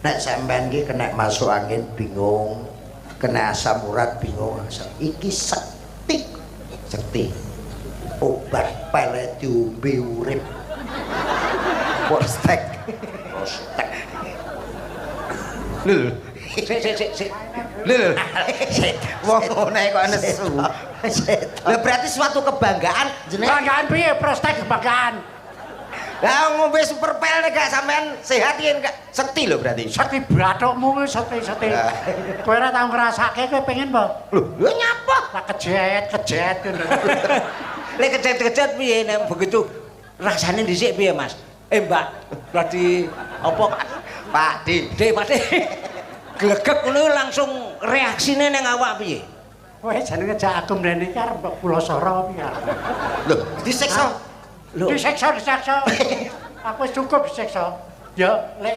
Nek sampean ki kena masuk angin bingung, kena asam urat bingung, asam. Iki sekti. Sekti. Obat pele diombe urip. Prostek. Prostek. Lho. Sik sik sik sik. Lho lho. Wong ngene kok nesu. Lah, berarti suatu kebanggaan jenengan. Kebanggaan piye prostek kebanggaan? Lah, ngombe super pel nek gak sampean sehat yen gak sekti lho berarti. Sekti bathukmu kuwi sekti-sekti. Lah. Kowe ora tau ngrasake, kowe pengen apa? Lho, lho nyapa? Tak kejet-kejet ngono. Lek kejet-kejet piye nek begitu rasane dhisik piye, Mas? Eh, Mbak, lah di apa Pak Di. Dek, Pak Dek. Glegek ngono langsung reaksine ning awak piye? Kowe jenenge jak aku mrene iki arep mbok pulasara piye? Lho, disiksa. Lho, Disiksa, disiksa. Aku wis cukup disiksa. Ya, lek